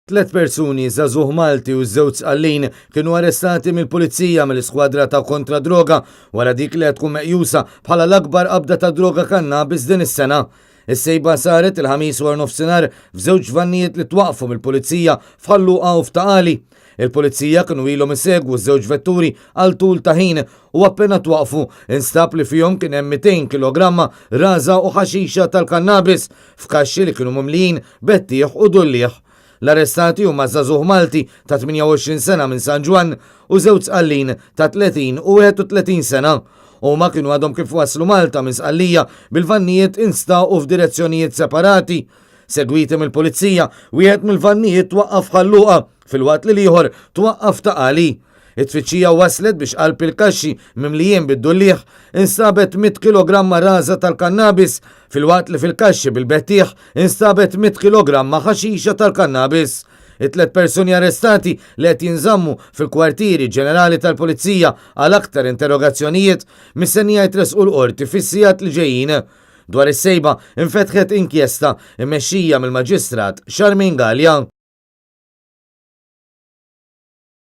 Tlet persuni, żagħżugħ Malti u żewġ Sqallin, kienu arrestati mill-Pulizija mill-Iskwadra ta' Kontra Droga wara dik li qed tkun meqjusa bħala l-akbar qabda ta' droga kannabis din is-sena. Is-sejba saret il-Ħamis wara nofsinhar f'żewġ vannijiet li twaqqfu mill-Pulizija f'Ħal Luqa u f'Ta' Qali. Il-Pulizija kienu ilhom isegwu ż-żewġ vetturi għal tul ta' ħin u appena twaqqfu instab li fihom kien hemm 200 kilogramma raża u ħaxixa tal-kannabis f'kaxxi li kienu mimlijin bettieħ u dulliegħ. L-arrestati huma żagħżugħ Malti ta' 28 sena minn San Ġwann u żewġ Sqallin ta' 30 u 31 sena. Huma kienu għadhom kif waslu Malta minn Sqallija bil-vannijiet instaqu f'direzzjonijiet separati. Segwiti mill-Pulizija, wieħed mill-vannijiet twaqqaf Ħal Luqa filwaqt li l-ieħor twaqqaf Ta' Qali. It-tfittxija wasslet biex qalb il-kaxxi mimlijin bid-dulliegħ instabet mitt kilogramma raża tal-kannabis filwaqt li fil-kaxxi bil-bettieħ instabet mitt kilogramma ħaxixa tal-kannabis. It-tlet persuni arrestati li qed jinżammu fil-kwartieri ġenerali tal-Pulizija għal aktar interrogazzjonijiet mistennija jitressqu l-Qorti fis-sigħat li ġejjin. Dwar is-sejba infetħet inkjesta mmexxija mill-Maġistrat Charmaine Galea.